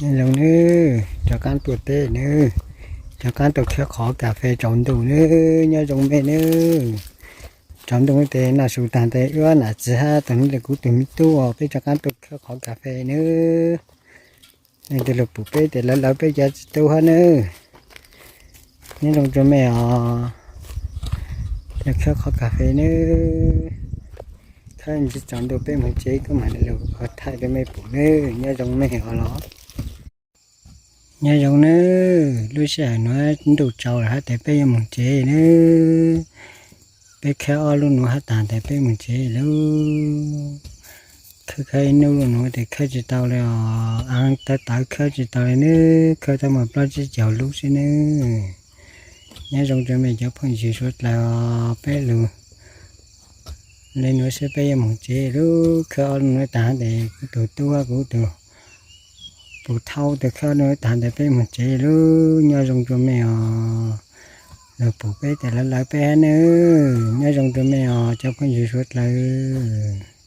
Nyob zoo nawb, rov qab tuaj teb nawb, rov qab tuaj khawb qhov kas fes tsaus ntuj nawb, nyob zoo mej nawb. Tsaus ntuj tes noj su tag tes wb nam txiv hab tug neb le kuv tug me tub os, peb rov qab tuaj khawb qhov kas fes nawb. Nej tus lug pum peb tes lawv lawv peb cov txiv tub hab nawb. Nyob zoo rua mej os, lug khawb qhov kas fes nawb. Khawb tsis tsaus ntuj peb moog tsev kuv mam lug thaij rua mej pum nawb, nyob zoo mej os los. Nyob zoo nawb, lub sij hawm nuav ntuj tsaus lawm hab tes peb yuav moog tsev nawb. Peb khawb ob lub nuav hab taag tes peb moog tsev lawm. Khawb khawb ib nub lub nuav tes khawb tsis tau le os, aav tawv tawv khawb tsis tau le nawb, khawb tau mas plaub tsib caug lub xwb nawb. Nyob zoo rua mej cov phooj ywg suav dlawg os, peb lug le nuav seb peb yuav moog tsev lawm. Khawb ob lub nuav taag tes kuv tug tub hab kuv tug puj thaub tes khawb nuav taag tes peb moog tsev lawm, nyob zoo rua mej os. Lug pum peb tes lawv lawv peb hab nawb, nyob zoo rua mej os cov phooj ywg suav dlawg.